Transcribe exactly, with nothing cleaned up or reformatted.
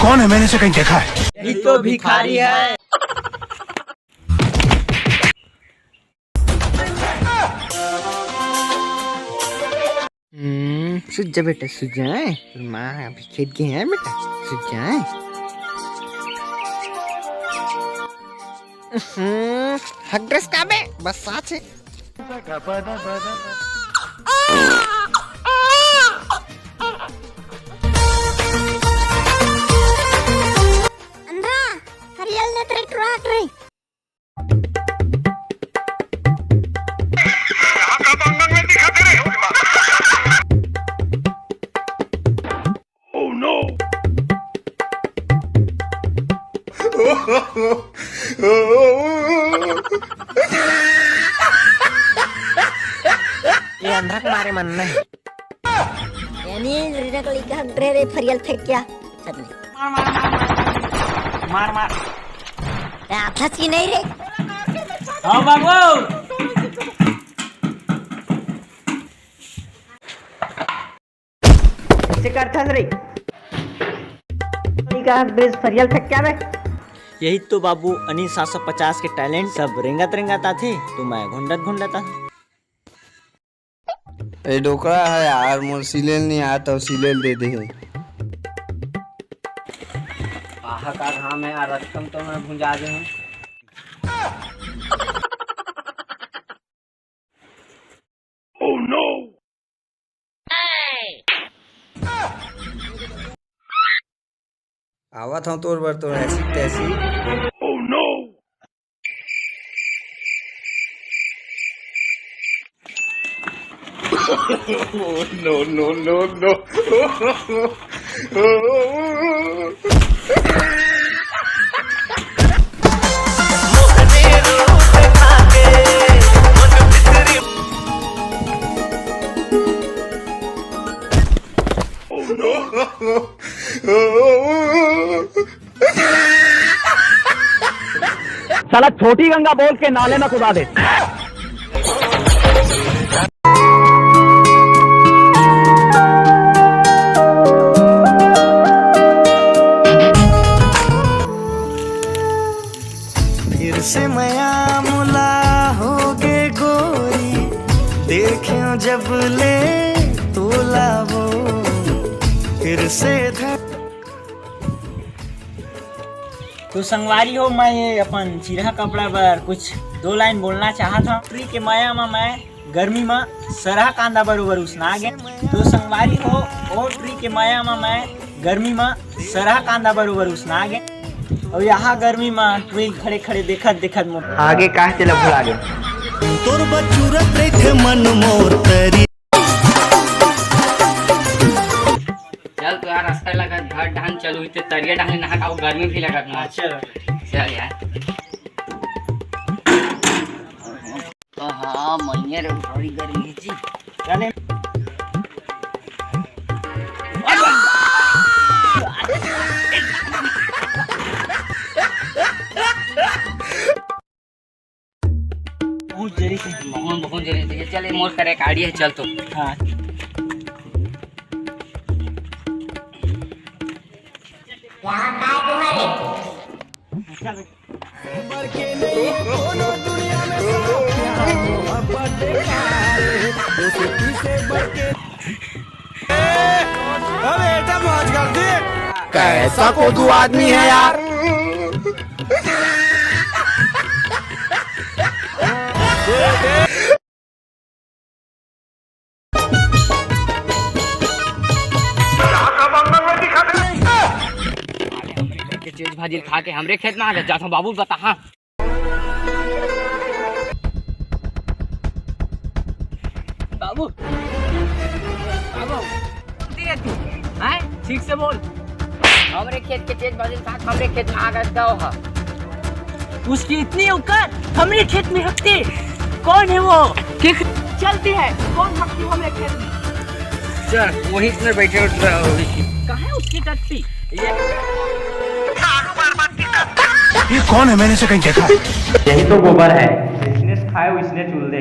कौन है, मैंने इसे कहीं देखा है? यही तो भिखारी है। हम्म, सुत जा बेटा, सुत जा। तोर माँ अभी खेत गे हे बेटा, सुत जा। हम्म, हक ड्रेस का बे, बस साच हे। अंधा, हरियल ने तेरे ट्रैक रे। ये अंधा के मारे मन नहीं। यानी रीना को लेकर हक ड्रे रे फरियल फेंक क्या? छत में। मार, मार, मार, मार। मार, मार। ए, आथा ची नहीं रे। हाँ, बाबू। कैसे करथस रे? का ड्रेस फरियल फेंक क्या बे? यही तो बाबू, अनिल सात सौ पचास के टैलेंट, सब रेंगत रेंगत आथे, तो मैं घुंडत घुंडत आथे। ए डोकरा है यार, मोर सिलेल नहीं आत, अउ सिलेल दे दे हे। आहा का घाम है यार, रस्ता म तो मैं भुंजा दे हूँ। आवत हूँ तोर बर, तोर ऐसी तैसी। No, no, no, no। साला छोटी गंगा बोल के नाले में कुदा दे। फिर से मया मुला होगे गोरी, देखे जब ले तोला वो, फिर से धर। तो संगवारी हो, मैं ये अपन चिरहा कपड़ा बर कुछ दो लाइन बोलना चाहत हूँ। ट्री के मया म मैं गर्मी म सरहा कांदा बरोबर उसना गे। तो संगवारी हो, ओ ट्री के मया म मैं गर्मी म सरहा कांदा बरोबर उसना गे। अउ यहाँ गर्मी म ट्री खड़े खड़े देखत देखत मोर आगे काहे तेला भुला गे। तोर बचूरत रहिथे मन मोर तरी। चल तो यार, रास्ता लगत घर डाहन चलू, इते तरिया डाहन नहा का, गर्मी भी लगत ना। अच्छा। चल यार। तो हाँ, मैया रे, बड़ी गर्मी है जी। चले। बहुत जरी से। मोहन बहुत जरी से। चल, ये मोर करे गाड़ी है, चल तो। हाँ। अबे, एटा मौज कर दी। कैसा कोदू आदमी है यार। के चीज भाजी खा के हमरे खेत में आ जा, जात हूँ बाबू, बता। हाँ। बाबू, बाबू, बोलती रहती है, हैं? ठीक से बोल। हमरे खेत के चेत बाजू साथ हमरे खेत में आ गए, क्या हो? उसकी इतनी औकात, हमरे खेत में हकती। कौन है वो? के चलती है, कौन हकती हमरे खेत में? चल, वहीं में बैठे उठ रहा होगी। कहाँ है उसकी टट्टी? ये ये कौन है? मैंने इसे कहीं देखा है। यही तो गोबर है। जिसने खाए, उसने चूल दे।